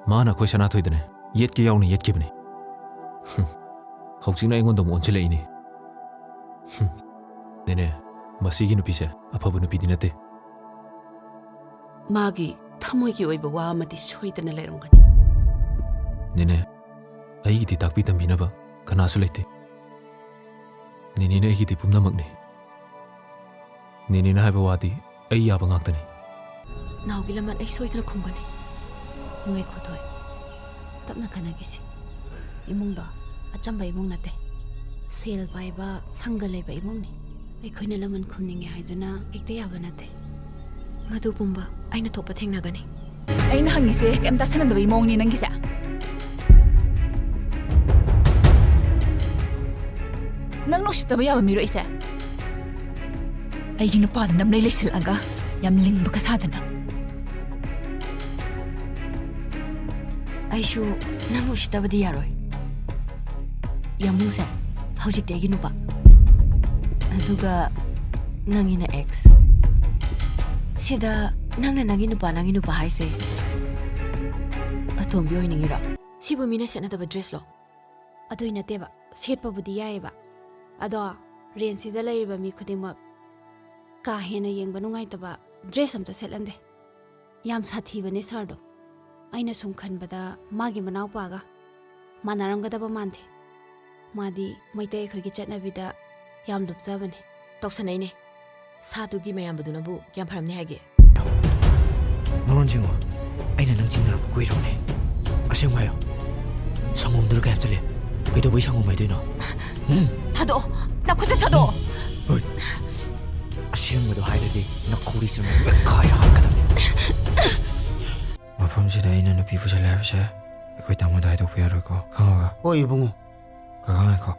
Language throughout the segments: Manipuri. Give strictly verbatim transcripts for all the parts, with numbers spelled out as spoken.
ꯃꯥꯅ ꯑꯩꯈꯣꯏ ꯁꯅꯥꯊꯣꯏꯗꯅꯦ ꯌꯦꯠꯀꯦ ꯌꯥꯎꯅ ꯌꯦꯠꯈꯤꯕꯅꯤ꯫ ꯍꯨꯝ꯫ ꯍꯧꯖꯤꯛꯅ ꯑꯩꯉꯣꯟꯗ ꯑꯃꯨꯛ ꯑꯣꯟꯁꯤꯜꯂꯛꯏꯅꯦ꯫ ꯍꯨꯝ꯫ ꯅꯦꯅꯦ, ꯃꯁꯤꯒꯤ ꯅꯨꯄꯤꯁꯦ ꯑꯐꯕ ꯅꯨꯄꯤꯗꯤ ꯅꯠꯇꯦ꯫ ꯃꯥꯒꯤ ꯊꯃꯣꯏꯒꯤ ꯑꯣꯏꯕ ꯋꯥ ꯑꯃꯗꯤ ꯁꯣꯏꯗꯅ ꯂꯩꯔꯝꯒꯅꯤ꯫ ꯅꯦꯅꯦ, ꯑꯩꯒꯤꯗꯤ ꯇꯥꯛꯄꯤ ꯇꯝꯕꯤꯅꯕ ꯀꯅꯥꯁꯨ ꯂꯩꯇꯦ꯫ ꯅꯦꯅꯦꯅ ꯑꯩꯒꯤꯗꯤ ꯄꯨꯝꯅꯃꯛꯅꯤ꯫ ꯅꯦꯅꯦꯅ ꯍꯥꯏꯕ ꯋꯥꯗꯤ ꯑꯩ ꯌꯥꯕ ꯉꯥꯛꯇꯅꯤ꯫ ꯅꯥꯎꯒꯤ ꯂꯃꯟ ꯑꯩ ꯁꯣꯏꯗꯅ ꯈꯨꯝꯒꯅꯤ꯫ ꯉꯥꯏꯈꯣ ꯊꯣꯏ, ꯇꯞꯅ ꯈꯟꯅꯈꯤꯁꯤ꯫ ꯏꯃꯨꯡꯗꯣ ꯑꯆꯝꯕ ꯏꯃꯨꯡ ꯅꯠꯇꯦ꯫ ꯁꯦꯜ ꯄꯥꯏꯕ, ꯁꯪꯒ ꯂꯩꯕ ꯏꯃꯨꯡꯅꯤ꯫ ꯑꯩꯈꯣꯏꯅ ꯂꯃꯟ ꯈꯨꯝꯅꯤꯡꯉꯦ ꯍꯥꯏꯗꯨꯅ ꯍꯦꯛꯇ ꯌꯥꯕ ꯅꯠꯇꯦ꯫ ꯃꯗꯨ ꯄꯨꯝꯕ ꯑꯩꯅ ꯊꯣꯛꯄ ꯊꯦꯡꯅꯒꯅꯤ꯫ ꯑꯩꯅ ꯍꯪꯉꯤꯁꯦ ꯀꯩꯝ ꯇꯥꯁꯟꯅꯗꯕꯒꯤ ꯃꯑꯣꯡꯅꯤ ꯅꯪꯒꯤꯁꯦ꯫ ꯅꯪ ꯅꯨꯡꯁꯤꯠꯇꯕ ꯌꯥꯕ ꯃꯤꯔꯣ ꯑꯩꯁꯦ? ꯑꯩꯒꯤ ꯅꯨꯄꯥꯗ ꯅꯝꯂꯩ ꯂꯩꯁꯤꯜꯂꯛꯑꯒ ꯌꯥꯝ ꯂꯤꯡꯕꯒ ꯁꯥꯗꯅ꯫ ꯑꯩꯁꯨ ꯅꯪ ꯎꯁꯤꯠꯇꯕꯗꯤ ꯌꯥꯔꯣꯏ꯫ ꯌꯥꯝꯕꯨꯡꯁꯦ ꯍꯧꯖꯤꯛꯇꯤ ꯑꯩꯒꯤ ꯅꯨꯄꯥ, ꯑꯗꯨꯒ ꯅꯪꯒꯤꯅ ꯑꯦꯛꯁ꯫ ꯁꯤꯗ ꯅꯪꯅ ꯅꯪꯒꯤ ꯅꯨꯄꯥ, ꯅꯪꯒꯤ ꯅꯨꯄꯥ ꯍꯥꯏꯁꯦ ꯑꯇꯣꯝꯕꯤ ꯑꯣꯏꯅꯤꯡꯉꯤꯔꯣ? ꯁꯤꯕꯨ ꯃꯤꯅ ꯁꯦꯠꯅꯗꯕ ꯗ꯭ꯔꯦꯁꯂꯣ? ꯑꯗꯨꯏ ꯅꯠꯇꯦꯕ, ꯁꯦꯠꯄꯕꯨꯗꯤ ꯌꯥꯏꯌꯦꯕ꯫ ꯑꯗꯣ ꯔꯦꯟꯖꯁꯤꯗ ꯂꯩꯔꯤꯕ ꯃꯤ ꯈꯨꯗꯤꯡꯃꯛ ꯀꯥ ꯍꯦꯟꯅ ꯌꯦꯡꯕ ꯅꯨꯡꯉꯥꯏꯇꯕ ꯗ꯭ꯔꯦꯁ ꯑꯝꯇ ꯁꯦꯠꯍꯟꯗꯦ꯫ ꯌꯥꯝ ꯁꯥꯊꯤꯕꯅꯦ ꯁꯥꯔꯗꯣ꯫ ꯑꯩꯅ ꯁꯨꯝ ꯈꯟꯕꯗ ꯃꯥꯒꯤ ꯃꯅꯥꯎꯄꯥꯒ ꯃꯥꯟꯅꯔꯝꯒꯗꯕ ꯃꯥꯟꯗꯦ꯫ ꯃꯥꯗꯤ ꯃꯩꯇꯩ ꯑꯩꯈꯣꯏꯒꯤ ꯆꯠꯅꯕꯤꯗ ꯌꯥꯝ ꯂꯨꯞꯆꯕꯅꯦ꯫ ꯇꯧꯁꯟꯅꯩꯅꯦ꯫ ꯁꯥꯗꯨꯒꯤ ꯃꯌꯥꯝꯕꯗꯨꯅꯕꯨ ꯀꯌꯥꯝ ꯐꯔꯝꯅꯤ ꯍꯥꯏꯒꯦ? ꯅꯔꯣꯟ ꯁꯤꯡꯉꯣ꯫ ꯑꯩꯅ ꯅꯪ ꯆꯤꯡꯅꯔꯛꯄ ꯀꯨꯏꯔꯕꯅꯦ꯫ ꯑꯁꯦꯡꯕ ꯍꯥꯏꯌꯣ꯫ ꯁꯪꯒꯣꯝꯗꯨꯗ ꯀꯌꯥꯝ ꯆꯠꯂꯦ? ꯀꯩꯗꯧꯕꯩ ꯁꯪꯒꯣꯝ ꯍꯥꯏꯗꯣꯏꯅꯣ? ꯎꯝ? ꯊꯥꯗꯣꯛꯑꯣ꯫ ꯅꯈꯨꯠꯁꯦ ꯊꯥꯗꯣꯛꯑꯣ꯫ ꯍꯣꯏ꯫ ꯑꯁꯦꯡꯕꯗꯣ ꯍꯥꯏꯗ꯭ꯔꯗꯤ ꯅꯈꯧꯔꯤ ꯆꯪꯕ ꯃꯦꯠꯈꯥꯏꯔ ꯍꯥꯠꯀꯗꯕꯅꯤ꯫ ꯃꯐꯝꯁꯤꯗ ꯑꯩꯅ ꯅꯨꯄꯤ ꯄꯨꯁꯜꯂꯦ ꯍꯥꯏꯕꯁꯦ ꯑꯩꯈꯣꯏ ꯇꯥꯃꯣꯗ ꯍꯥꯏꯗꯣꯛꯄ ꯌꯥꯔꯣꯏꯀꯣ꯫ ꯈꯪꯉꯕ? ꯍꯣꯏ, ꯏꯕꯨꯡꯉꯣ꯫ ꯀꯀꯥ ꯉꯥꯏꯈꯣ꯫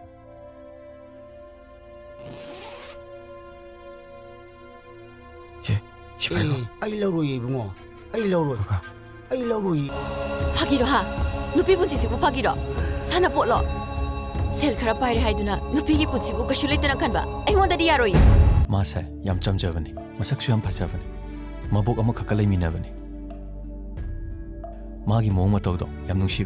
ꯁꯦ, ꯁꯤ ꯄꯥꯏꯈꯣ꯫ ꯑꯦ, ꯑꯩ ꯂꯧꯔꯣꯏꯌꯦ, ꯏꯕꯨꯡꯉꯣ꯫ ꯑꯩ ꯂꯧꯔꯣꯏ꯫ ꯀꯀꯥ꯫ ꯑꯩ ꯂꯧꯔꯣꯏꯌꯦ꯫ ꯐꯥꯒꯤꯔꯣ ꯍꯥ? ꯅꯨꯄꯤ ꯄꯨꯟꯁꯤꯁꯤꯕꯨ ꯐꯥꯒꯤꯔꯣ? ꯁꯥꯟꯅꯄꯣꯠꯂꯣ? ꯁꯦꯜ ꯈꯔ ꯄꯥꯏꯔꯦ ꯍꯥꯏꯗꯨꯅ ꯅꯨꯄꯤꯒꯤ ꯄꯨꯟꯁꯤꯕꯨ ꯀꯩꯁꯨ ꯂꯩꯇꯅ ꯈꯟꯕ ꯑꯩꯉꯣꯟꯗꯗꯤ ꯌꯥꯔꯣꯏꯌꯦ꯫ ꯃꯥꯁꯦ ꯌꯥꯝ ꯆꯝꯖꯕꯅꯤ, ꯃꯁꯛꯁꯨ ꯌꯥꯝ ꯐꯖꯕꯅꯤ, ꯃꯕꯣꯛ ꯑꯃꯈꯛꯀ ꯂꯩꯃꯤꯟꯅꯕꯅꯤ꯫ ꯃꯥꯒꯤ ꯃꯑꯣꯡ ꯃꯇꯧꯗꯣ ꯌꯥꯝ ꯅꯨꯡꯁꯤꯕꯅꯦ꯫